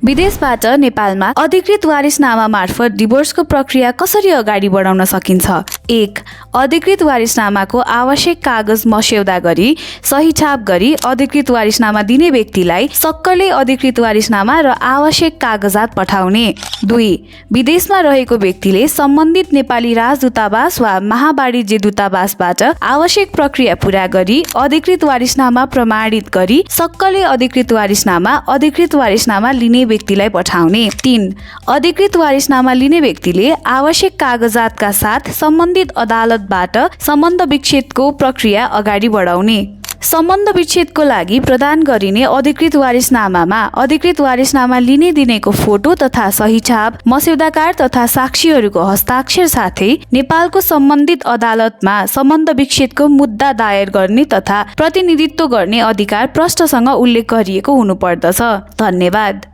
विदेशबाट नेपालमा अधिकृत वारिसनामा मार्फत डिभोर्सको प्रक्रिया कसरी अगाडि बढाउन सकिन्छ? 1. अधिकृत वारिसनामाको आवश्यक कागज मस्यौदा गरी सही छाप गरी अधिकृत वारिसनामा दिने व्यक्तिलाई सक्कलै अधिकृत वारिसनामा र आवश्यक कागजात पठाउने। 2. विदेशमा रहेको व्यक्तिले सम्बन्धित नेपाली राजदूतावास वा महावाणिज्य दूतावासबाट आवश्यक प्रक्रिया पूरा गरी अधिकृत वारिसनामा प्रमाणित गरी सक्कलै अधिकृत वारिसनामा लिने व्यक्तिलाई पठाउने। 3. अधिकृत वारिसनामा लिने व्यक्तिले आवश्यक कागजातका साथ सम्बन्धित अदालतबाट सम्बन्ध विच्छेदको प्रक्रिया अगाडि बढाउने। सम्बन्ध विच्छेदको लागि प्रदान गरिने अधिकृत वारिसनामामा अधिकृत वारिसनामा लिने दिनेको फोटो तथा सही छाप, मस्यौदाकार तथा साक्षीहरूको हस्ताक्षर साथै नेपालको सम्बन्धित अदालतमा सम्बन्ध विच्छेदको मुद्दा दायर गर्ने तथा प्रतिनिधित्व गर्ने अधिकार प्रष्टसँग उल्लेख गरिएको हुनुपर्दछ। धन्यवाद।